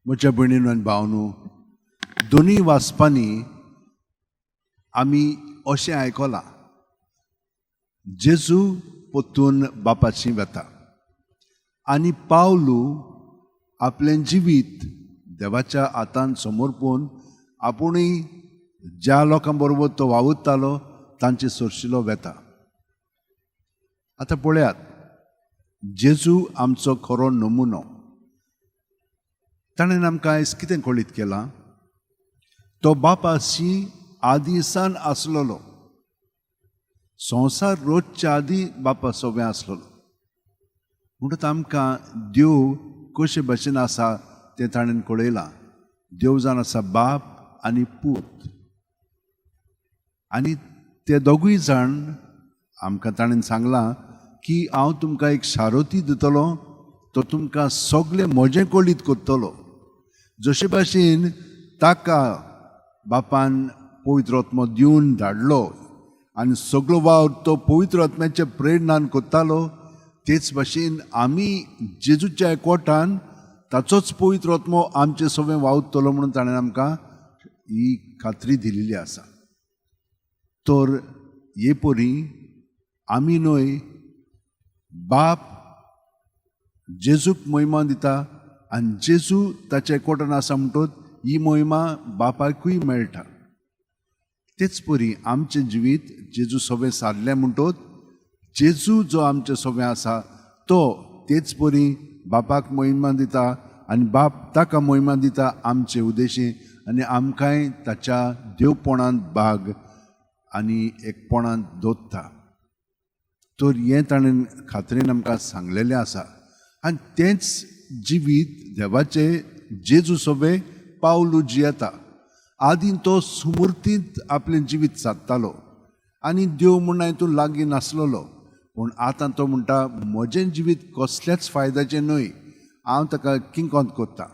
म्हज्या भयणीन आनी भावनू, दोनूय वाचपांनी आमी अशें आयकलां, जेजू परतून बापाची वता आनी पावलू आपलें जिवीत देवाच्या हातान समर्पून आपुणूय ज्या लोकां बरोबर तो वावुरतालो तांचे सरशिलो वेता. आतां पळयात, जेजू आमचो खरो नमुनो. ताणें आमकां आयज कितें कळीत केलां? तो बापाशी आदीसान आसलेलो, संवसार रोजच्या आदीं बापा सोबें आसलेलो. म्हणटच आमकां देव कशे भशेन आसा तें ताणें कळयलां. देव जावन आसा बाप आनी पूत, आनी ते दोगूय जाण आमकां ताणें सांगलां की हांव तुमकां एक शारोती दितलो, तो तुमकां सगळें म्हजें कळीत करतलो. जशे भाशेन ताका बापान पवित्र आत्मो दिवन धाडलो आनी सगळो वावर तो पवित्र आत्म्याच्या प्रेरणान करतालो, तेच भाशेन आमी जेजूच्या एकवटान ताचोच पवित्र आत्मो आमचे सगळें वावुरतलो म्हणून ताणें आमकां ही खात्री दिलेली आसा. तर हे परी आमी न्हय बाप जेजूक महिमा दिता आनी जेजू ताच्या एकवटान आसा म्हणटच ही महिमा बापायकूय मेळटा. तेच परी आमचें जिवीत जेजू सोबें सारलें म्हणटच जेजू जो आमचे सोबें आसा तो तेच परी बापाक महिमा दिता आनी बाप ताका महिमा दिता आमचे उद्देशी, आनी आमकांय ताच्या देवपणांत भाग आनी एकपणांत दवरता. तर हें ताणें खात्रेन आमकां सांगलेलें आसा. आनी तेंच जिवीत देवाचें जेजू सोबें पावलू जियेता. आदीं तो सुमुर्तींत आपलें जिवीत सादतालो आनी देव म्हूण तूं लागीं नासलेलो, पूण आतां तो म्हणटा म्हजें जिवीत कसल्याच फायद्याचें न्हय, हांव ताका किंकोत करता,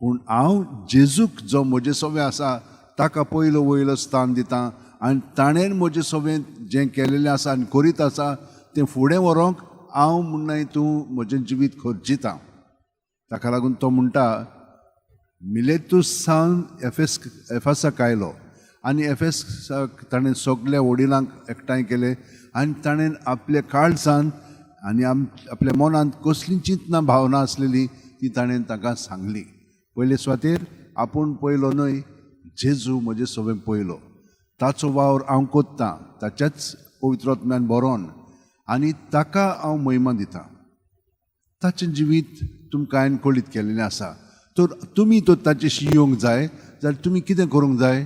पूण हांव जेजूक जो म्हजे सोबें आसा ताका पयलो वयलो स्थान दिता आनी ताणें म्हजें सोबें जें केलेलें आसा आनी करीत आसा तें फुडें व्हरूंक हांव म्हण्णाय तूं म्हजें जिवीत खर्चिता. ताका लागून तो म्हणटा मिलेतूस सावन एफेसाक आयलो आनी एफेसाक ताणें सगल्या वडिलांक एकठांय केले आनी ताणें आपल्या काळजान आनी आपल्या मनांत कसलीं चिंतना भावना आसलेली ती ताणें तांकां सांगली. पयले सुवातेर आपूण पयलो न्हय, जेजू म्हजे सोबें पयलो, ताचो वावर हांव कोत्तां ताच्याच पवित्र आत्म्यान बरोवन आनी ताका हांव महिमा दितां. ताचें जिवीत तुमकां हांवें कळीत केलेलें आसा. तर तुमी तर ताचेशी येवंक जाय जाल्यार तुमी कितें करूंक जाय?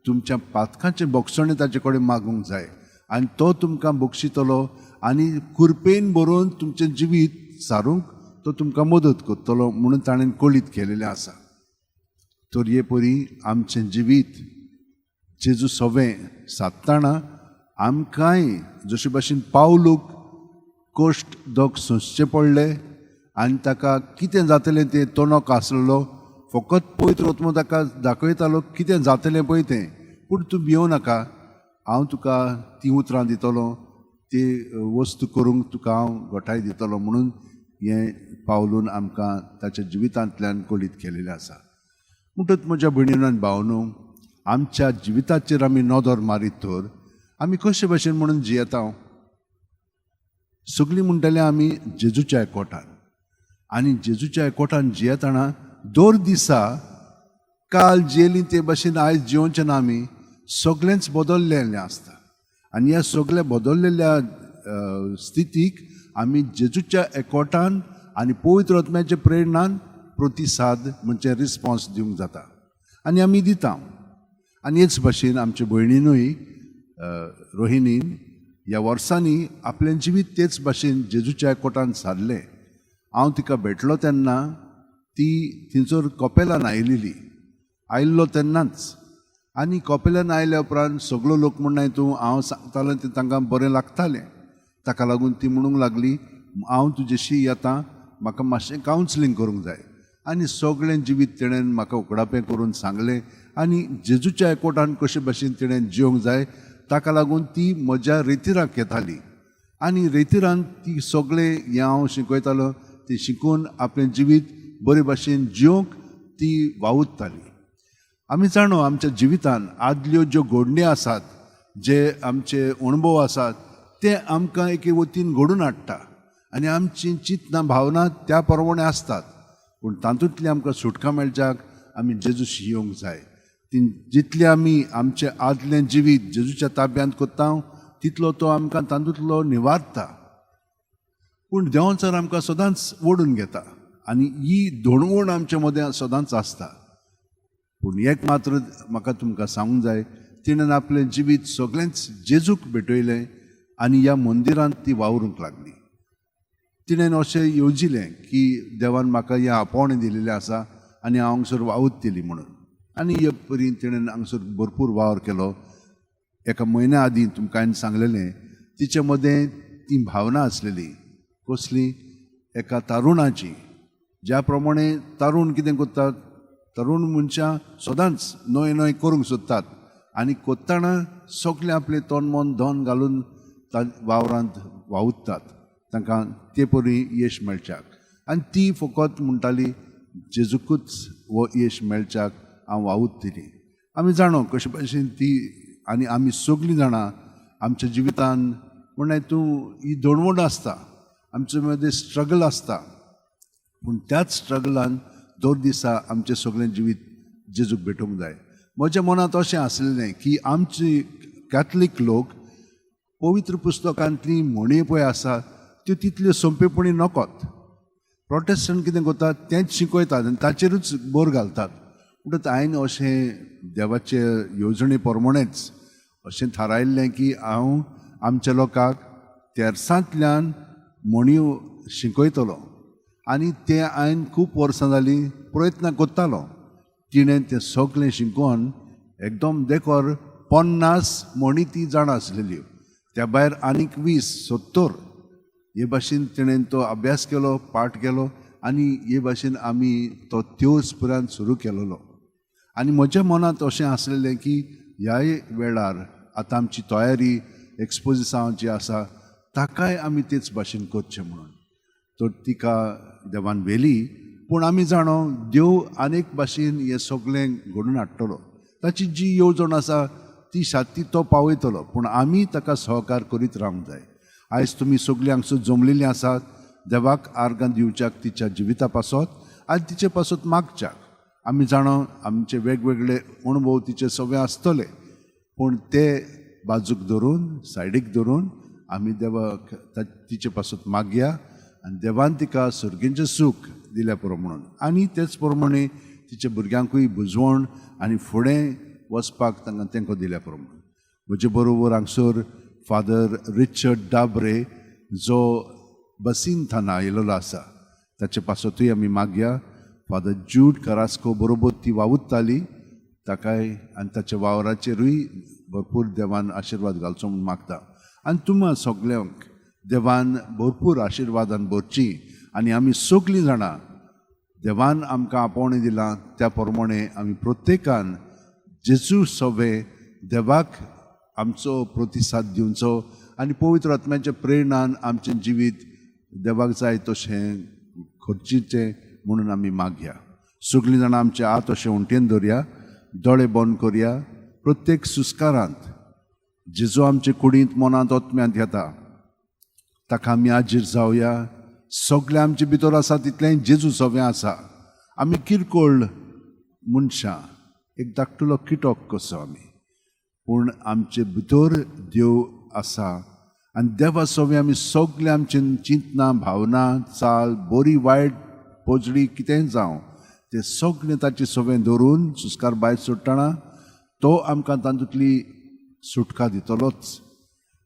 तुमच्या पातकांचें बोगसणें ताचे कडेन मागूंक जाय आनी तो तुमकां बक्षितलो आनी कृपेन बरोवन तुमचें जिवीत सारूंक तो तुमकां मदत करतलो म्हणून ताणें कळीत केलेलें आसा. तर हे परी आमचें जिवीत जेजू सोबें सादतना आमकांय जशे भाशेन पावलूक कश्ट दोग सोंसचे पडले आनी ताका कितें जातलें तें तो नाका आसलेलो, फकत पवित्र आत्मो ताका दाखयतालो कितें जातलें पळय तें, पूण तूं भियों नाका, हांव तुका तीं उतरां दितलो, ती वस्तू करूंक तुका हांव घटाय दितलो म्हणून हें पावलून आमकां ताच्या जिवितांतल्यान कळीत केलेलें आसा. म्हणटच म्हज्या भयणीन आनी भावनू, आमच्या जिविताचेर आमी नदर मारीत तर आमी कशे भशेन म्हणून जियेता? सगळीं म्हणटले आमी जेजूच्या एकवटान, आनी जेजूच्या एकवटान जियेतना दर दिसा काल जियेली ते भशेन आयज जियोवचें ना, आमी सगळेंच बदललेलें आसता. आनी ह्या सगळ्या बदललेल्या स्थितीक आमी जेजूच्या एकवटान आनी पवित्र आत्म्याच्या प्रेरणान प्रतिसाद म्हणजे रिस्पॉन्स दिवंक जाता आनी आमी दिता. आनी हेच भशेन आमचे भयणीनूय रोहिणीन ह्या वर्सांनी आपलें जिवीत तेच भाशेन जेजूच्या एकवटान सारलें. हांव तिका भेटलो तेन्ना ती थंयसर कपेलान आयलेली, आयिल्लो तेन्नाच, आनी कपेलान आयल्या उपरांत सगळो लोक म्हणनाय तूं हांव सांगतालें तें तांकां बरें लागतालें. ताका लागून ती म्हणूंक लागली हांव तुजेशी येता, म्हाका मातशें कावन्सिलींग करूंक जाय. आनी सगळें जिवीत तिणें म्हाका उकडापें करून सांगलें आनी जेजूच्या एकवटान कशे भाशेन तिणें जिवंक जाय ताका लागून ती म्हज्या रेतिराक येताली आनी रेतिरान ती सगळें हें हांव शिकयतालो ती शिकून आपलें जिवीत बरे भाशेन जिवंक ती वावुरताली. आमी जाणो आमच्या जिवितान आदल्यो ज्यो घडण्यो आसात, जे आमचे अणभव आसात, ते आमकां एके वतीन घडून हाडटा आनी आमची चिंतनां भावना त्या प्रमाणे आसतात. पूण तातूंतली आमकां सुटका मेळच्याक आमी जेजूशी येवंक जाय. ती जितलें आमी आमचें आदलें जिवीत जेजूच्या ताब्यांत करता तितलो तो आमकां तातूंतलो निवारता. पूण देवांचर आमकां सदांच ओडून घेता आनी ही धोणवण आमचे मदें सदांच आसता. पूण एक मात्र म्हाका तुमकां सांगूंक जाय, तिणें आपलें जिवीत सगळेंच जेजूक भेटयलें आनी ह्या मंदिरांत ती वावरूंक लागली. तिणें अशें येवजिलें की देवान म्हाका हें आपोवणें दिलेलें आसा आनी हांव हांगसर वावुरतली म्हणून. आनी हे परी तिणें हांगसर भरपूर वावर केलो. एका म्हयन्या आदीं तुमकां हांवें सांगलेलें, तिचे मदें ती भावना आसलेली कसली, एका तरुणाची. ज्या प्रमाणे तरुण कितें करतात, तरुण मनशां सदांच नवें नवें करूंक सोदतात आनी करतना सगळें आपलें तन मन धन घालून वावरांत वावुरतात, तांकां ते परी यश मेळच्याक. आनी ती फकत म्हणटाली जेजूकूच हो यश मेळच्याक हांव वावुरतली. आमी जाणो कशे भाशेन ती आनी आमी सगळीं जाणां आमच्या जिवितान म्हणल्यार तूं ही दोणवण आसता, आमचे मदें स्ट्रगल आसता. पूण त्याच स्ट्रगलान दर दिसा आमचें सगळें जिवीत जेजूक भेटोवंक जाय. म्हज्या मनांत अशें आसलेलें की आमची कॅथलीक लोक पवित्र पुस्तकांतली म्हणी पळय आसा त्यो तितल्यो सोंपेपणी नकोत. प्रोटेस्टंट कितें करतात तेंच शिकयतात आनी ताचेरूच भर घालतात. म्हणटकच हांवें अशें देवाचे येवजणे प्रमाणेच अशें थारायल्लें की हांव आमच्या लोकांक तेर्सांतल्यान म्हणयो शिकयतलो. आनी तें हांवें खूब वर्सां जालीं प्रयत्न करतालो. तिणें तें सगळें शिकोवन एकदम देखोर 50 म्हणी ती जाणा आसलेल्यो, त्या भायर आनीक 20 70 हे भाशेन तिणें तो अभ्यास केलो, पाठ केलो आनी हे भाशेन आमी तो त्योस पर्यंत सुरू केलेलो. आनी म्हज्या मनांत अशें आसलेलें की ह्याय वेळार आतां आमची तयारी एक्सपोजिसांवाची आसा ताकाय आमी तेच भाशेन करचें म्हणून. तर तिका देवान व्हेली. पूण आमी जाणो देव आनेक भाशेन हें सगळें घडून हाडटलो, ताची जी येवजण आसा ती साती तो पावयतलो. पूण आमी ताका सहकार करीत रावंक जाय. आयज तुमी सगळीं हांगसर जमलेलीं आसात देवाक आर्गां दिवच्याक तिच्या जिविता पासत आनी तिचे पासत मागच्याक. आमी जाणो आमचे वेगवेगळे अणभव तिचे सगळे आसतले, पूण ते बाजूक धरून सायडीक धरून आमी देवाक तिचे पासत मागया आनी देवान तिका सर्गेचें सूख दिल्या पुरो म्हणून. आनी तेच प्रमाणे तिच्या भुरग्यांकूय बुजवण आनी फुडें वचपाक तांकां तेंको दिल्या पुरो म्हणून. म्हजे बरोबर हांगसर फादर रिचर्ड डाबरे जो बसीन थाना आयिल्लो आसा ताचे पासतूय आमी मागया. फादर जूड करास्को बरोबर ती वावुरताली, ताकाय आनी ताच्या वावराचेरूय भरपूर देवान आशिर्वाद घालचो म्हूण मागता. आनी तुमकां सगल्यांक देवान भरपूर आशिर्वादान भरची आनी आमी सगळीं जाणां देवान आमकां आपोवणें दिलां त्या प्रमाणे आमी प्रत्येकान जेजू सवे देवाक आमचो प्रतिसाद दिवचो आनी पवित्र आत्म्याच्या प्रेरणान आमचें जिवीत देवाक जाय तशें खर्चीचें म्हणून आमी मागया. सगळीं जाणां आमचे हात अशें उंटेन दवरया, दोळे बंद करया. प्रत्येक सुस्कारांत जेजू आमचे कुडींत मनांत आत्म्यांत येता ताका आमी आजीर जावया. सगळें आमचे भितर आसा तितलें जेजू सवें आसा. आमी किरकोळ मनशां, एक धाकटुलो किटक कसो आमी, पूण आमचे भितर देव आसा आनी देवा सवें आमी सगळें आमचे चिंतनां भावना चाल बरी वायट पोजडी कितेंय जावं तें सगळें ताचे सवें धरून सुस्कार भायर सोडटना तो आमकां तातूंतली सुटका दितलोच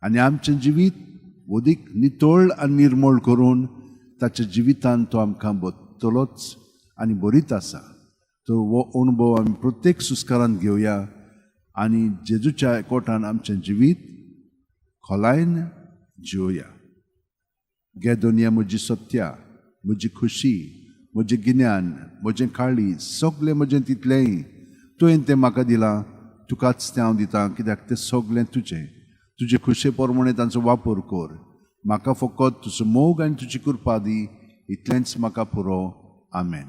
आनी आमचें जिवीत वदीक नितळ आनी निर्मळ करून ताच्या जिवितान तो आमकां बदतलोच आनी बरीत आसा. तर हो अणभव आमी प्रत्येक सुस्कारान घेवया आनी जेजूच्या एकवटान आमचें जिवीत खोलायन जिवया. गे दुनिया म्हजी सत्या, म्हजी खुशी, म्हजें गिन्यान, म्हजें काळी, सगळें म्हजें तितलेंय तुवें तें म्हाका दिलां, तुकाच तें हांव दितां, कित्याक तें सगळें तुजें. तुजे खुशे प्रमाणे तांचो वापर कर. म्हाका फकत तुजो मोग आनी तुजी कृपा दी, इतलेंच म्हाका पुरो. आमेन.